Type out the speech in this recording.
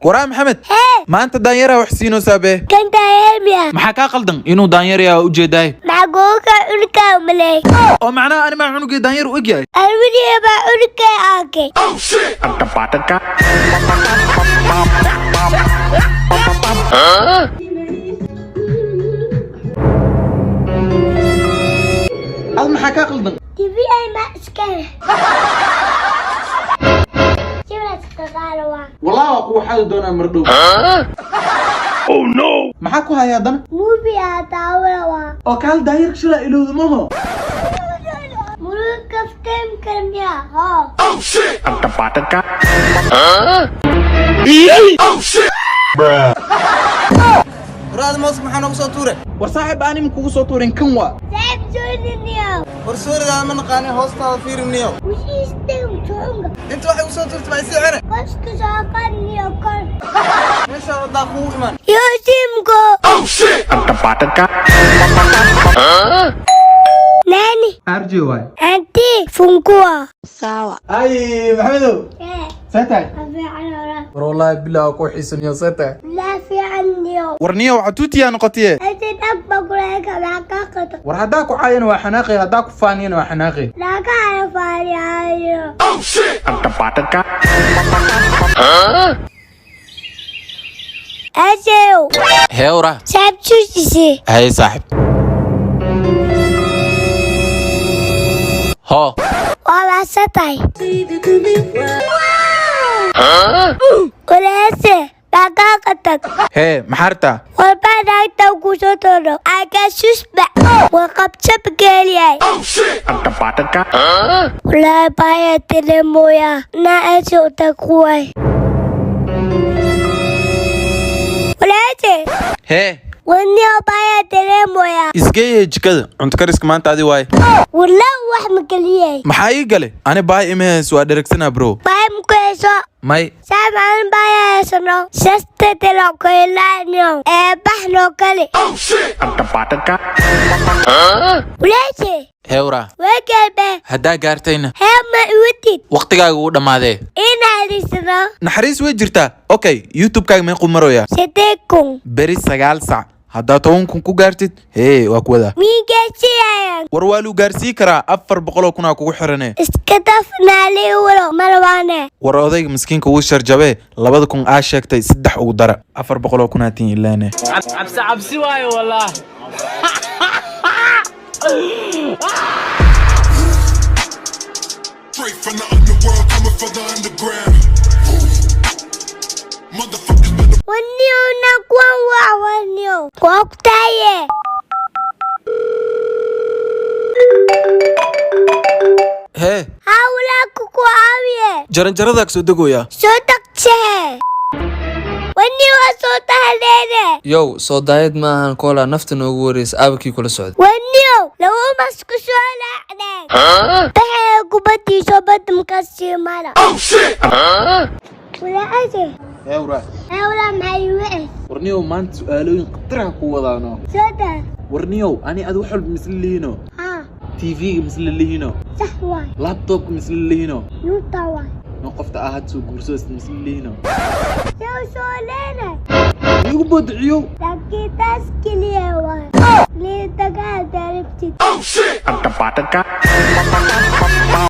Waraa Maxamed, maanta daanyaraa wax siinoosaa bee. Kan daanyeer miya? Maxaa kaa qaldan? Inuu daanyeer yaa ujeedaay. Maxaa googa cunugaa umaley? Oo macnaha ani maa cunugii daanyeer u egyahay? Alweliga baa cunugaa arkay. Ad maxaa kaa qaldan? TV ay ma iskale. Sawir iska qaado waa. Wallahi waa kuwa xaadi doonaa mardhow. Maxaa ku haya haddana? Movie aa daawada waa. Oo kaal daanyeerka shalaa ilowda maho. Murug kaftan kara miya? Hoo. Waraada moos maxaa noogu soo tuure? War saaxiib, aanim kugu soo tuurin, kan waa. Saaxiib sooniniyo. War sooridaada ma naqaanin, hoostaada fiiriniyo. Wixii tunga. Inta waxay ugu soo tuurtay baa isii cene. Qoska soo qadniyo kor. Meesha wadaa kugu iman. Yosimko. Nani? Arji waay. Auntie, fungua. Ay Maxamedow. Eh, See tahay? fiican ora. War wallaahi bilaa ku xiisaniyo, see tahay? La fiican niyo. War niyo waxaa tuutiyaa noqotiye. Inta dhag baguleeka maxaa ka qato? War haddaa ku caayana waa xanaaqi, haddaa ku faaniyana waa xanaaqi. Laga harafaariyayo. Asew. Heewra. Saaxiib suusise. Hay saaxib, hoo. Waa maasantay. Walaase, maxaa ka qatag? Hee, maxaa rabtaa? Walba naagta ku soo toono. Aga susba. Waa qabsab geeliyay. Walaahi baya telemoya. Na aso utakuway. Walaase, Hee. waniyo baya telemoya. Isgeeye jikada, cunto kariska maanta adi waaye. Walaa wax mageliyay. Maxaa ii gale? Ani baay imahays, waa dheregsanaa bro. Baya mkuheso. May. Saamaan baya hesano. Sasta telo koylaanyo. Ee baxno kale. Walaase, Heewra. wegelbe. Haddaa gaartayna. Hee, ma iwatid. Waqtigaaga wuu dhammaadee. Inaadisano. Naxariis way jirtaa. Okay, YouTube-kaaga meequu maroyaa? 8,000. Beri 9 sac haddaa 10,000 ku gaartid, hee, waa ku wadaa. Miigeesiyayan. War waa luu gaarsii karaa, 400,000 kugu xirane. Iska daf naali walo malwaane. War odayga miskiinka wuu sharjabee, 2,000 aa sheegtay, saddex ugu dara, 400,000 tiin ilaane. Cabsi cabsi waayo wallah. Straight from the underworld, coming from the underground. Motherfuckers better Waniyo na kuwan waa waniyo. Koogtaye. Hee. Hawlaa kuku caawiye. Jaranjaradaa kasoo degoyaa. Soo daqsee. Waniyo waa soo tahaleene. Yow, soo daayad ma ahan koola nafta noogu wareysa aabakii kula socda. Waniyo lagu masku soo laacdeen. Baxee kubadiiso badamka siimada. Walaase. Heewra. Hawlaa maxay wicis. Warniyow, maanta su-aalooyin khataraha ku wadaano. Soo daa. Warniyow, ani adi wax walba misla lihiino. Haa. TV-ga misla lihiino. Sax waay. Laptopka misla lihiino. Nuuta waay. No qofta aad soo guursoos misla lihiino. Soo soo leenay. Igu boodiciyow. Laakiin taas keliya waay. Liin dagaal darabtid.